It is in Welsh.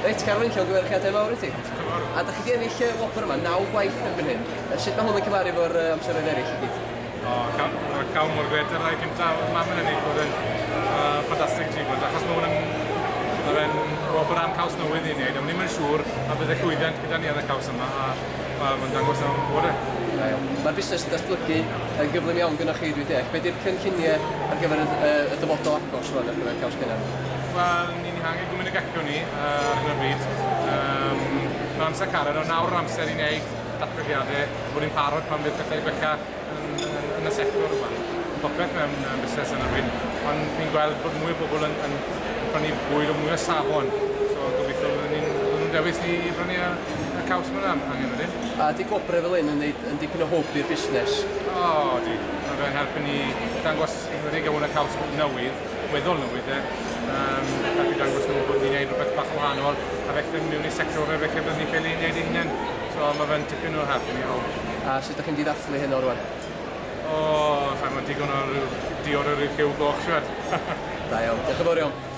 Reit, Carwyn, llongyfarchiadau mawr i ti. A da chi 'di ennill y wobr yma naw gwaith erbyn hyn. Sut mae hwn yn cymharu efo'r amseroedd eraill i gyd? O, cael, cael mor gret ar rai cyntaf, oedd mam yn ennill oedd yn ffantastig achievement, achos mae hwn yn, mae fe'n wobr am caws newydd i wneud, a ni'n yn siŵr a bydde llwyddiant gyda ni ar y caws yma, a mae'n dangos am bod e. Da iawn. Mae'r busnes yn datblygu yn gyflym iawn gynnwch chi, dwi'n deall. Be di'r cynlluniau ar gyfer y, y, y dyfodol agos rwan ar gyfer Caws Cenarth? Wel, ni'n ehangu gwmyn y gallwn ni ar hyn o bryd. Um, mae amser caled, ond nawr yr amser i wneud datblygiadau, bod ni'n parod pan fydd pethau gwella yn, yn, yn y sector yma. Popeth mewn um, busnes yn y bryd, ond ni'n gweld bod mwy o bobl yn, yn prynu bwyd o mwy o safon. So gobeithio byddwn ni'n nhw'n dewis ni i brynu y, y caws yma angen wedyn. A di gwobrau fel hyn yn, neud, yn dipyn o hwb i'r busnes? O, oh, di. Mae fe'n helpu ni dangos enwedig am hwn y caws newydd, weddol newydd e, um, helpu dangos nhw bod ni'n neud rhywbeth bach o wahanol, a felly mewn i sector e, felly byddwn ni'n ffili neud ei hunain. So mae fe'n tipyn o helpu ni o. A sut ydych chi'n mynd i ddathlu hyn o rwan? O, oh, sa'n digon o diod o'r rhyw lliw goch, siwed. Da iawn. Diolch yn fawr iawn.